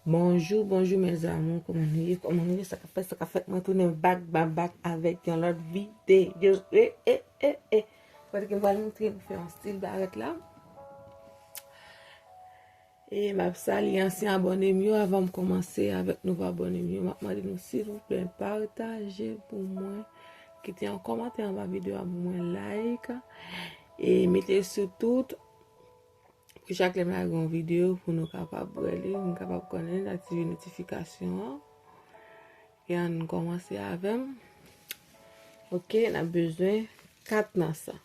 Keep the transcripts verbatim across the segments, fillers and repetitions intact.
Bonjou, bonjou mes amours, kòman nou ye, kòman nou ye, sa k ap fèt, sa k ap fèt, mwen tounen back, back, back avèk yon lòt videyo. E, e, e, e. Kote ke m pral montre nou fè yon stil barèt la. E m ap salye ansyen abòne m yo avan m kòmanse avèk nouvo abòne m yo. M ap mande nou silvouplè pataje pou mwen. Kite yon kòmantè anba videyo a pou mwen, like. E mete sou tout. Pou chak lè m lage yon videyo, pou nou kapab wè li, nou kapab konnen, aktive notifikasyon an. E ann kòmanse avè m. Oke, n ap bezwen kat nan sa.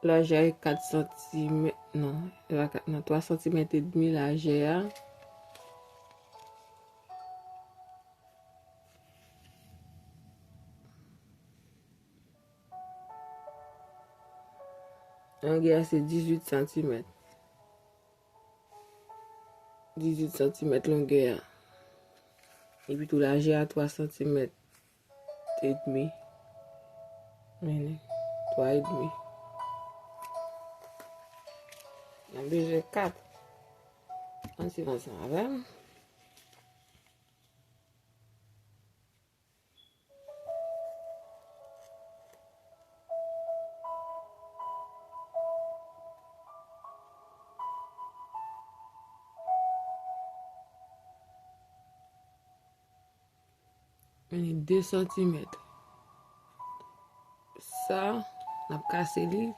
Lajè kat santimèt, non, e pa kat, non, twa santimèt edmi lajè a. Longè a se dizuit santimèt. Dizuit santimèt longè a. Epi tou lajè a twa santimèt edmi. Mennen, twa edmi. N ap bezwen kat. Ann swiv ansanm avè m. Mennen de santimèt. Sa, n ap kase li.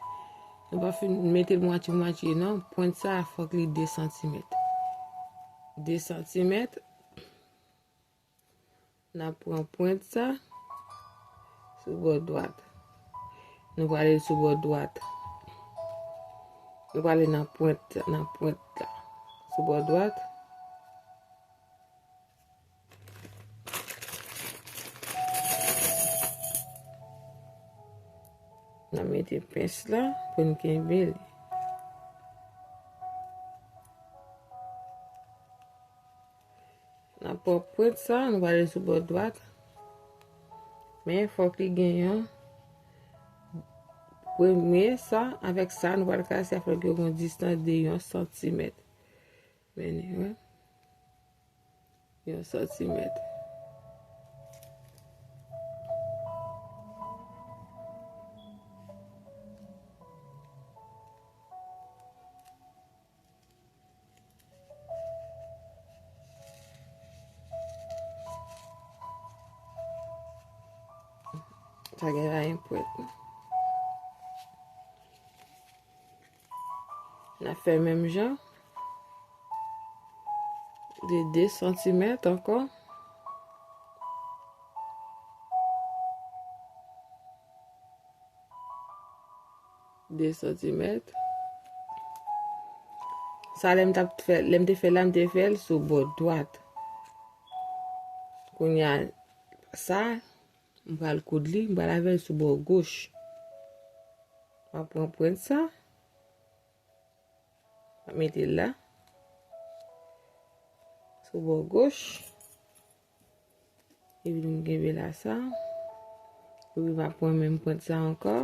Nou pa fin mete l mwatye mwatye, non. Pwent sa, fòk li de santimèt. De santimèt. N ap pran pwent sa sou bò dwat. Nou prale sou bò dwat. Nou prale nan pwent, nan pwent la. Sou bò dwat. N ap mete pens la pou n kenbe li. N ap pran pwent sa, nou prale sou bò dwat. Men fòk li gen yon premye sa, avèk sa, nou pral kase a, fòk yo gen yon distans de yon santimèt. Mennen, wi. Yon santimèt. Sa gen la yon pwent. N ap fè menm jan. De de santimèt ankò. De santimèt. Sa, lè m t ap fè, lè m te fè la, m te fè l sou bò dwat. Kounye a, sa, m pral koud li, m pral avè l sou bò goch. M ap pran pwent sa. M ap mete l la. Sou bò goch. Epi nou kenbe la sa. Epi m ap pran menm pwent sa ankò.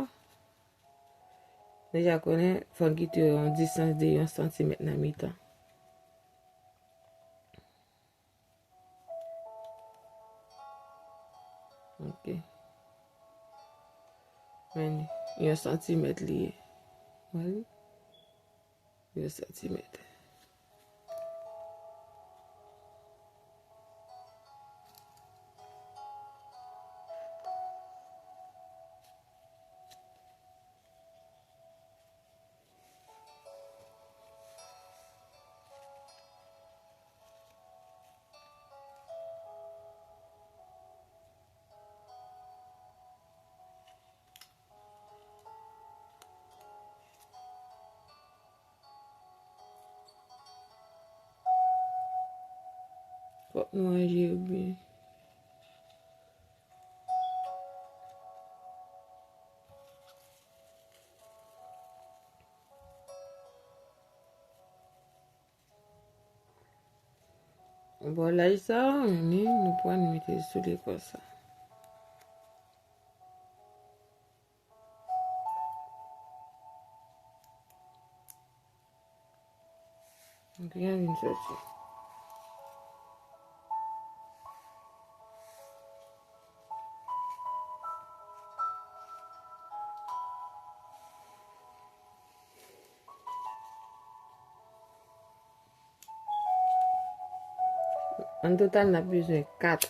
Nou deja konnen, fò n kite yon distans de yon santimèt nan mitan. Ok. Men yon santimèt li ye. Wè li? Yon santimèt. Fòk nou ranje yo byen. Bò laj sa, nou, nou pran, nou mete l sou li konsa. Byen vin soti. An total, n ap bezwen kat.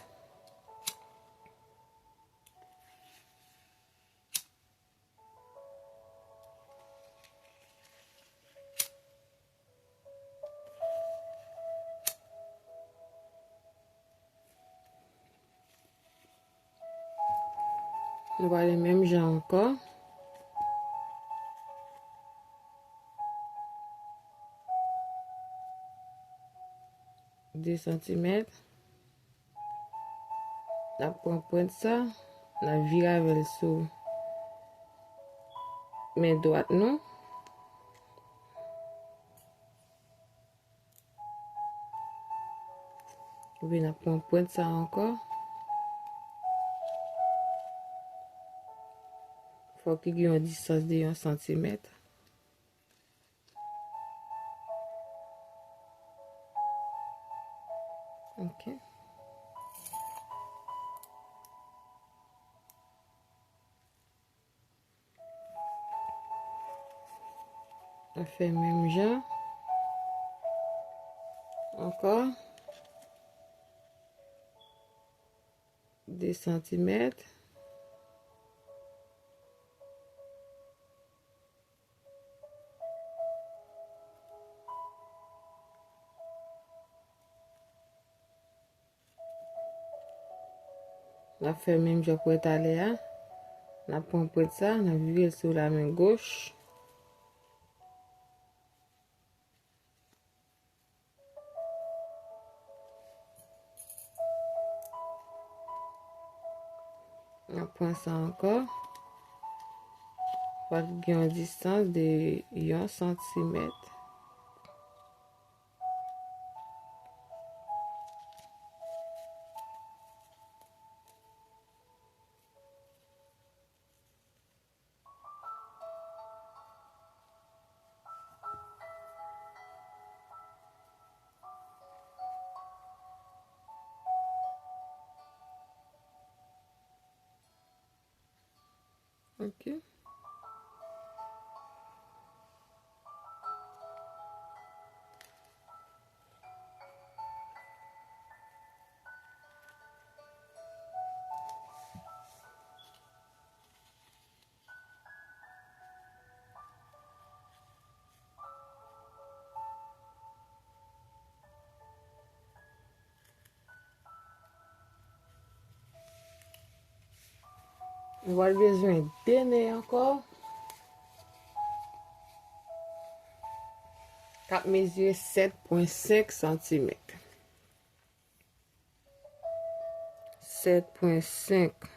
Nou prale menm jan ankò. De santimèt. N ap pran pwent sa, n ap vire avè l sou men dwat nou. Epi n ap pran pwent sa ankò. Fòk li gen yon distans de yon santimèt. Ok. N ap fè menm jan. Ankò. De santimèt. N ap fè menm jan pou talè a. N ap pran pwent sa, n ap vire l sou la men goch. N ap pran sa ankò. Fòk gen yon distans de yon santimèt. Ok. Nou pral bezwen de ne ankò. K ap mezire sèt pwen senk santimèt. Sèt pwen senk.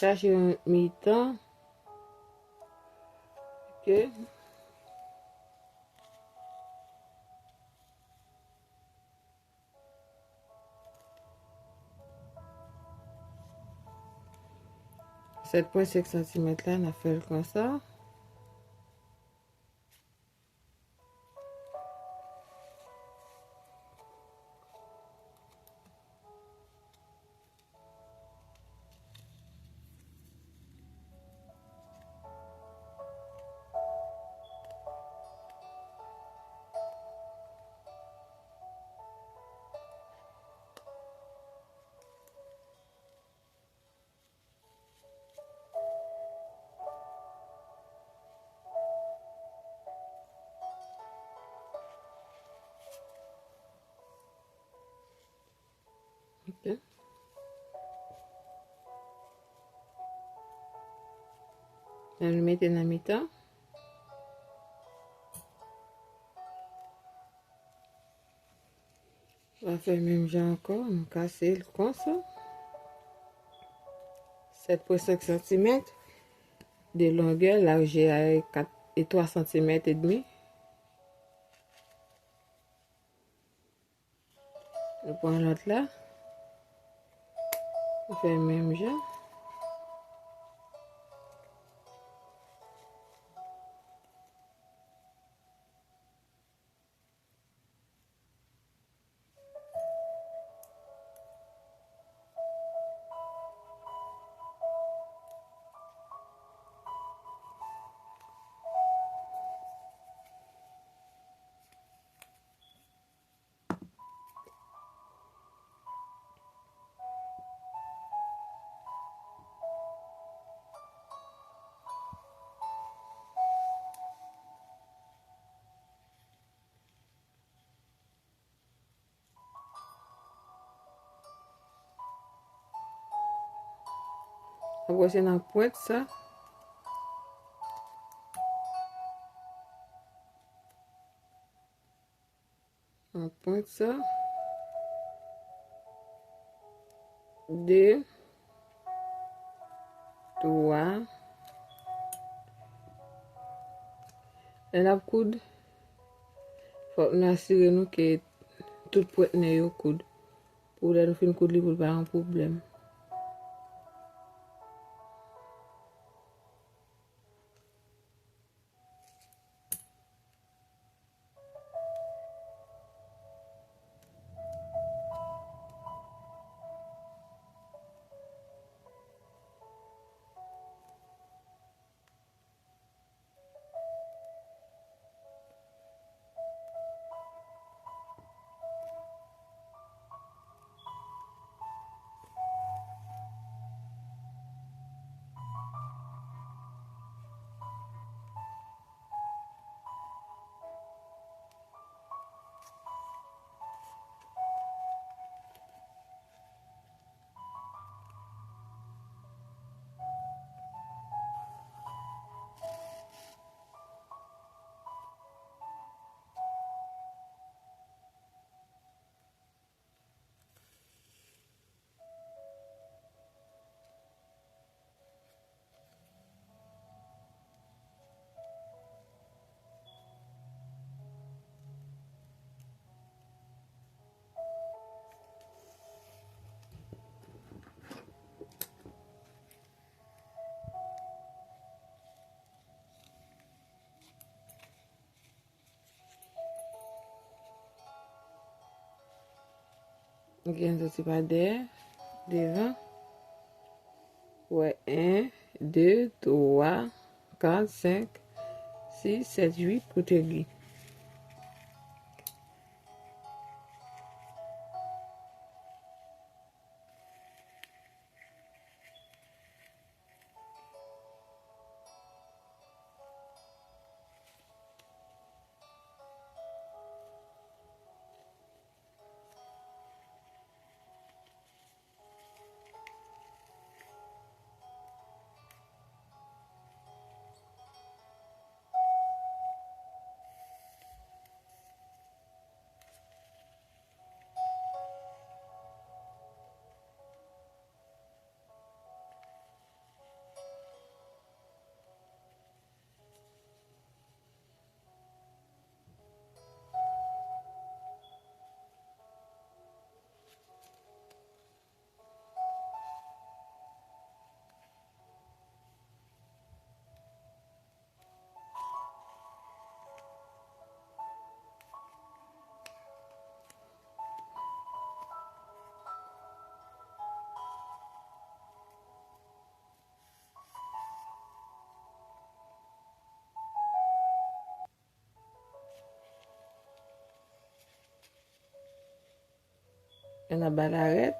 Chache yon mitan. Ok. Sèt pwen senk santimèt la, n ap fè l konsa. Ok. Ann mete nan mitan. N va fè menm jan ankò, nou kase l konsa. Sèt pwen senk santimèt de longè, lajè a e kat e twa santimèt edmi. Nou pran lòt la. Nou fè menm jan. Apre se nan pwent sa. Nan pwent sa. De. Twa. Lè n ap koud, fòk nou asire nou ke tout pwent nen yo koud. Pou lè nou fin koud li, pou l pa yon pwoblèm. Ok, n soti pa dèyè, devan. Wè, en, de, twa, kat, senk, sis, sèt, uit kout egri. N ap bay l arèt.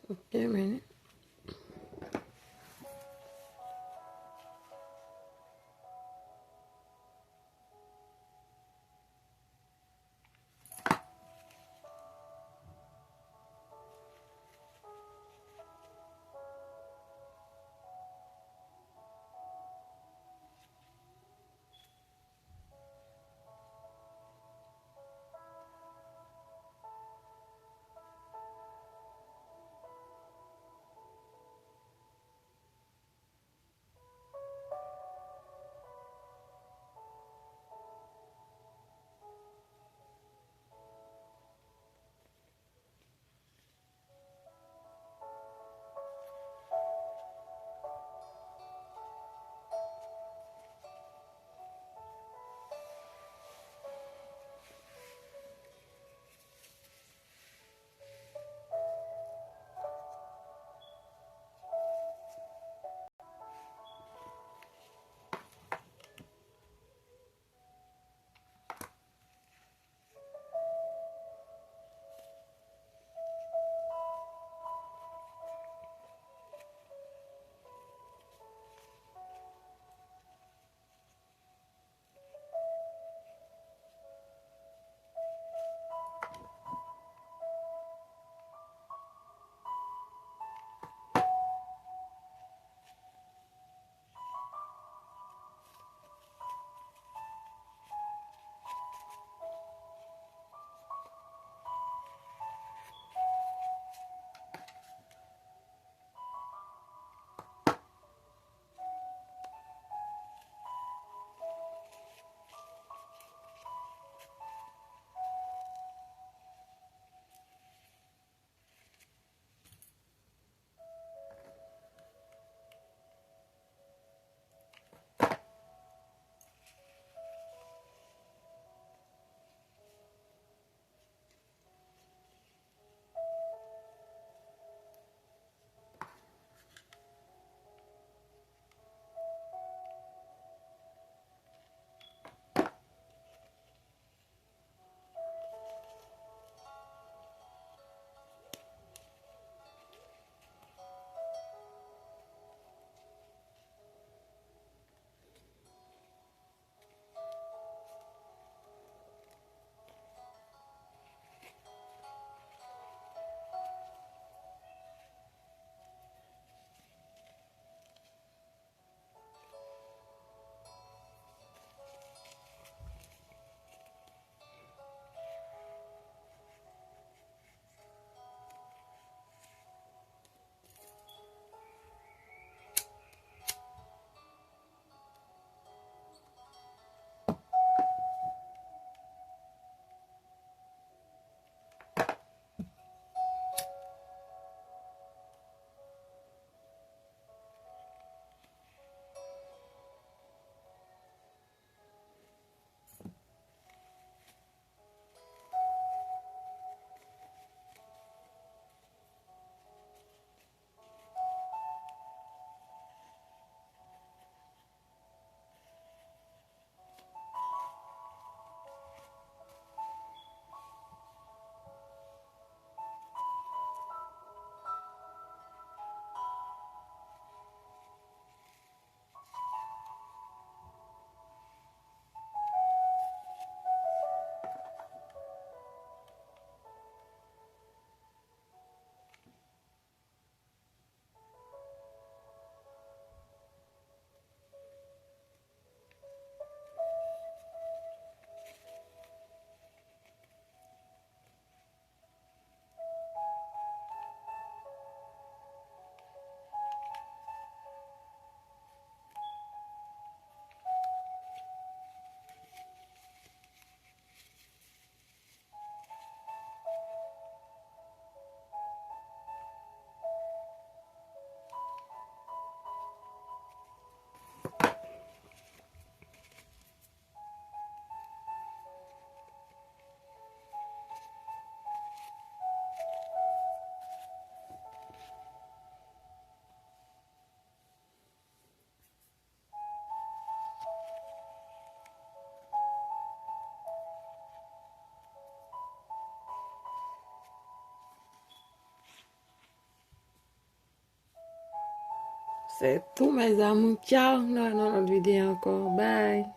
Ok, men. Se tou, mes amours. Ciao. Nou wè nan lòt videyo ankò. Bye.